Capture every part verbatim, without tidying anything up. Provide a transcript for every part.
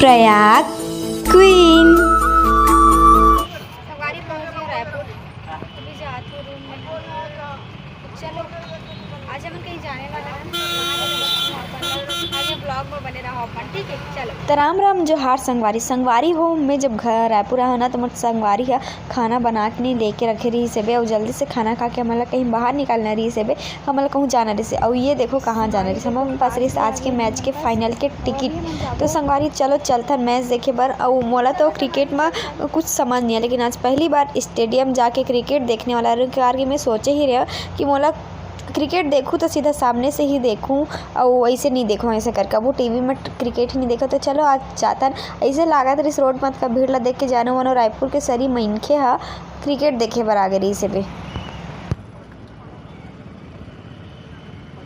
Prayag queen. संगवारी पहुंच गए रायपुर। अभी जात हो रूम में। चलो, आज हमन कहीं जाने वाला है। आज ब्लॉग में बने रहो अपन, ठीक है? चलो। त राम राम जोहार संगवारी। संगवारी हो, मैं जब घर रायपुर आया ना, तो मोर संगवारी है खाना बना के नहीं लेके रखे रही से बे, और जल्दी से खाना खा के हमन ला कहीं बाहर निकालना रही से बे। हमन ला कहूँ जाना रहिसे, अउ ये देखो कहाँ जाना रहिसे। हमन पास रहिसे आज के मैच के फाइनल के टिकट। तो संगवारी, चलो चलथन मैच देखे बर। अउ मोला तो क्रिकेट म कुछ समझ नहीं है, लेकिन आज पहली बार स्टेडियम जाके क्रिकेट देखने वाला रहूँ, क्योंकि मैं सोचे ही रहा कि मोला क्रिकेट देखूँ तो सीधा सामने से ही देखूँ, अउ ऐसे नहीं देखूँ, ऐसे करके अब वो टीवी में क्रिकेट ही नहीं देखा। तो चलो आज जाथन। ऐसे लागत रहिस रोड म अतका भीड़ ला देख के जानो मानो रायपुर के सरी मनखे ह क्रिकेट देखे बर आगे रहिस हे बे।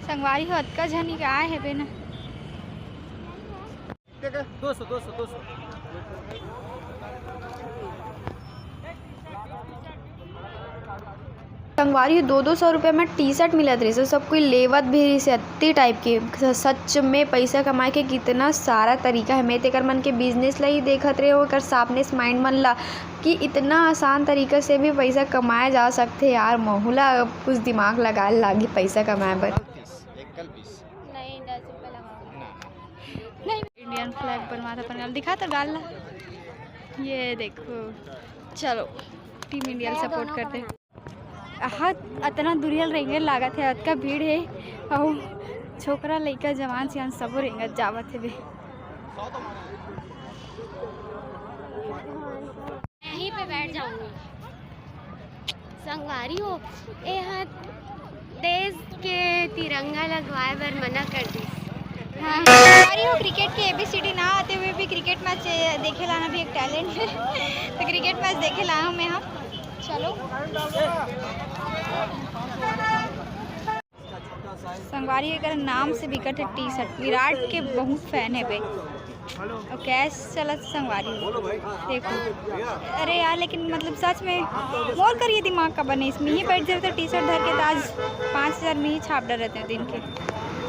संगवारी हो, अतका झन ही आए हे बे ना। दो सौ, दो सौ, दो सौ। संगवारी हो, दो दो सौ रुपया में टी शर्ट मिलत रहिस, सब कोई लेवत भी रहिस, अत्ती टाइप के। स-, सच में पैसा कमाए के कितना सारा तरीका है। मैं तेकर मन के बिजनेस ला ही देखत रहे हो, एकर सामने से माइंड मन ला कि इतना आसान तरीका से भी पैसा कमाया जा सकथे यार। महू ला कुछ दिमाग लगाए लागी पैसा कमाए बर। तीस, एक कल बीस। नहीं, दस रुपये लगाओ। ना। नहीं। इंडियन फ्लैग बनवात अपन गाल दिखा तो गाल ला। ये देखो, चलो टीम इंडिया सपोर्ट करते हैं। आहा, अतना दुरियल रेंगे लागत है, अतका भीड़ है। अउ छोकरा लइका जवान सियान सबो रेंगत जावत है बे। यहीं पे बैठ जाऊंगी। संगवारी हो, एहा देश के तिरंगा लगवाए बर मना कर दिस। हाँ, संगवारी हो, क्रिकेट के एबीसीडी ना आते हुए भी क्रिकेट मैच देखे लाना भी एक टैलेंट है। तो क्रिकेट मैच देखे लाया हूँ मैं, हम। चलो। संगवारी एकर नाम से बिकट है टी शर्ट। विराट के बहुत फैन है बे। और कैश चलत संगवारी। देखो। अरे यार, लेकिन मतलब सच में मोर कर ये दिमाग का बने, इसमें ही बैठ जाते टी शर्ट धर के तो आज पाँच हज़ार में ही छाप डर रहते दिन के।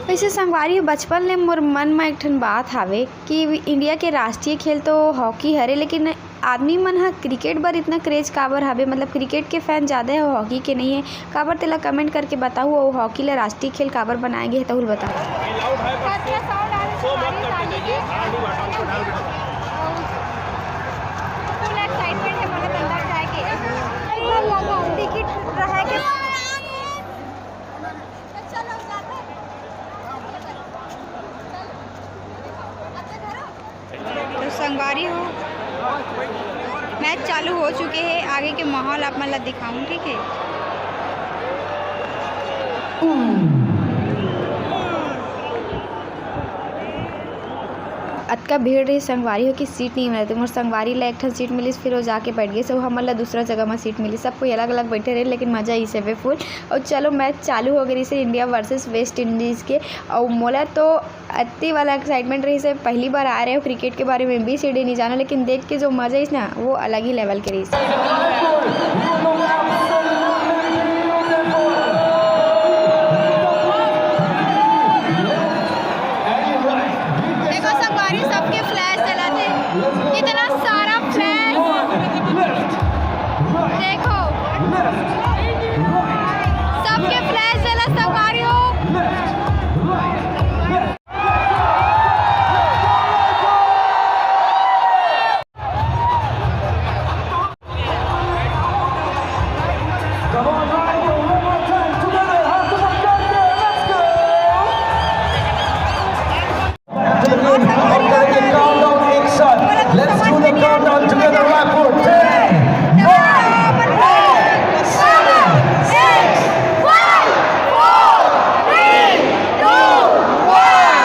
वैसे संगवारी बचपन ले मोर मन में एक ठन बात हावे कि इंडिया के राष्ट्रीय खेल तो हॉकी हरे, लेकिन आदमी मन ह क्रिकेट बर इतना क्रेज काबर हावे? मतलब क्रिकेट के फैन जादा हे, हॉकी के नइ हे। काबर तेला कमेंट करके बताहू, अउ हॉकी ल राष्ट्रीय खेल काबर बनाए गे हे, तहू ल बताहू। फुल एक्साइटमेंट हे, मतलब अंदर जाए के। टिकट रहे के। तो संगवारी हो, मैच चालू हो चुके हे। आगे के माहौल आप मन ला दिखाऊं, ठीक है। अतका भीड़ रही संगवारी हो कि सीट नहीं मिलत हे। मोर संगवारी ला एक ठन सीट मिलिस, फिर वो जाके बैठ गे, सब हमन ला दूसरा जगह में सीट मिलिस। सब कोई अलग अलग बैठे रहे, लेकिन मजा इसे बे फुल। और चलो, मैच चालू हो गई से इंडिया वर्सेस वेस्ट इंडीज के। और मोला तो अति वाला एक्साइटमेंट रहिस हे, पहली बार आ रहे हो क्रिकेट के बारे में एबीसीडी नहीं जाना, लेकिन देख के जो मजा आइस ना, वो अलग ही लेवल के रहिस हे। देखो संगवारी, सबके फ्लैश जलत हे, इतना सारा फ्लैश। देखो, सबके फ्लैश जलत संगवारी हो। Let's do the countdown together, Raipur. Ten, nine, seven, six, five, four, three, two, one.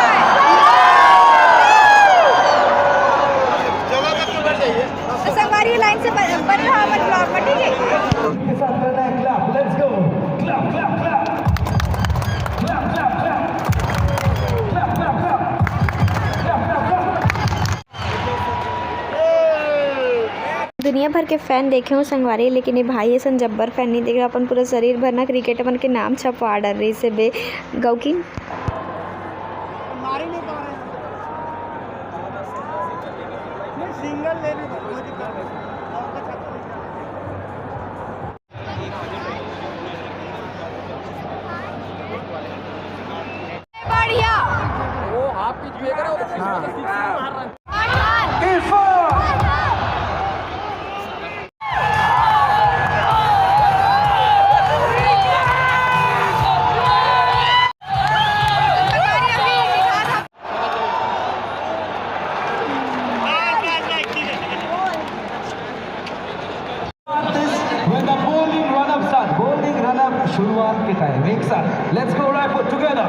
तो संगवारी लाइन से बन, बन रहा अपन ब्लॉग में, ठीक है? के साथ करना है clap, let's go. Clap, clap, clap. Clap, clap, clap. Clap, clap, clap. Clap, clap, clap. दुनिया भर के फैन देखे हो संगवारी, लेकिन ये भाई असन जब्बर फैन नहीं देखे। अपन पूरा शरीर भर ना क्रिकेट मन के नाम छपवा डर रहिस हे बे गौकिन। मारे नहीं पा रहे हैं। सिंगल ले ली, कोई दिक्कत नहीं। बढ़िया। वो हाफ पिच फेंक रहा है, वो तो हाँ। मार रहा है। Irfan! When the bowling run up start, bowling run up शुरुआत के टाइम एक साथ, let's go Raipur together.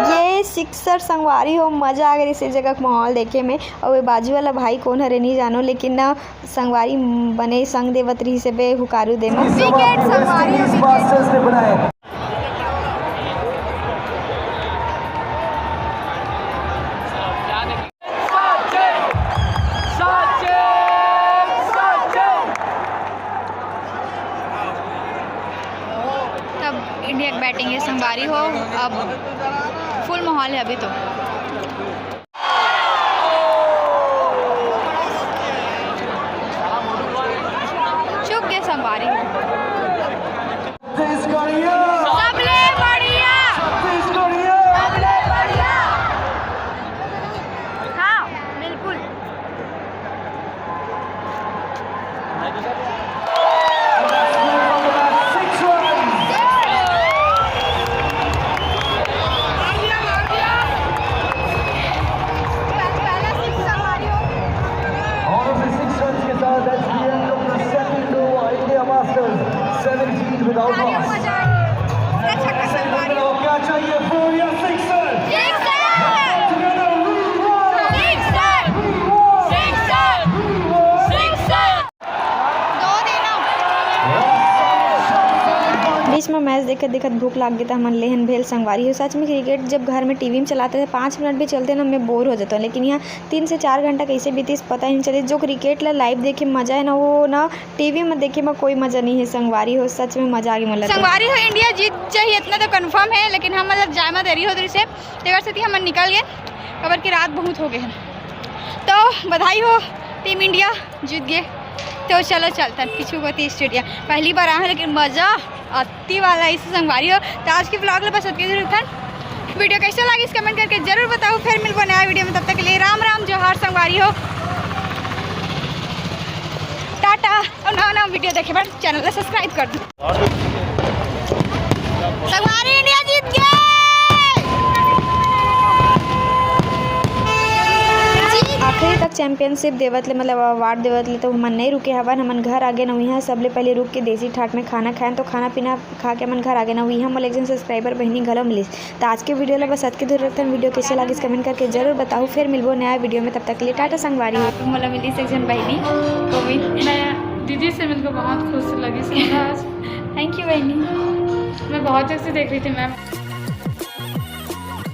ये सिक्सर संगवारी हो, मजा आ गई इस जगह के माहौल देखे में। और ये बाजू वाला भाई कौन हरे नहीं जानो, लेकिन ना संगवारी बने संग देवत रही से बे हुकारू दे में। Wicket संगवारी हो, wicket। मास्टर्स ने बनाए। तब इंडिया की बैटिंग है संगवारी हो, अब फुल माहौल है अभी तो। चुप के संगवारी हो। छत्तीसगढ़िया। सबले बढ़िया। छत्तीसगढ़िया। सबले बढ़िया। हाँ, बिल्कुल। और उसी सिक्स रन के साथ that's the end of the second over India Masters seventeen without loss. क्या चाहिए, फोर या सिक्स? बीच में मैच देखत देखत भूख लाग गे त हमन लेहन भेल संगवारी हो। सच में क्रिकेट जब घर में टीवी में चलाते थे, पाँच मिनट भी चलते ना, मैं बोर हो जाता हूँ, लेकिन यहाँ तीन से चार घंटा कैसे बीतीस पता ही नहीं चले। जो क्रिकेट ला लाइव देखे मजा है ना, वो ना टीवी में देखे में कोई मजा नहीं है संगवारी हो। सच में मजा आ गई मोला तो। संगवारी हो, इंडिया जीत जाही इतना तो कन्फर्म है, लेकिन हम मतलब जाए में देरी हो रही से, तेकर सेती हमन निकल गए, काबर कि रात बहुत हो गए हैं। तो बधाई हो टीम इंडिया जीत गए। तो चलो चलतन पीछू कोती स्टेडियम, पहली बार आए हैं लेकिन मजा अति वाला इस संगवारी हो। तो आज के ब्लॉग ला बस अतके रखन। वीडियो कैसे लगी इस कमेंट करके जरूर बताओ। फिर मिलबो नया वीडियो में, तब तक के लिए राम राम जोहार संगवारी हो, टाटा। और नवा नवा वीडियो देखे बर चैनल ला सब्सक्राइब कर दो। संगवारी इंडिया जीत गए। आखिरी तक चैंपियनशिप देवत ले, मतलब अवार्ड देवत ले तो हमन नहीं रुके हवन, हमन घर आ गए ना। उहाँ सबले पहले रुक के देसी ठाट में खाना खाएन, तो खाना पीना खा के हमन घर आ गए ना। उहाँ मोला एक जन सब्सक्राइबर बहिनी घलो मिलिस। तो आज के वीडियो ला बस अतके दूर रखथन। वीडियो कैसे लागिस कमेंट करके जरूर बताओ। फिर मिलबो नया वीडियो में, तब तक के लिए टाटा संगवारी। मोला मिलिस एक जन बहिनी गोविंद। मैं दीदी से मिलकर बहुत खुश लगी आज। थैंक यू बहिनी। मैं बहुत देर से देख रही थी मैम।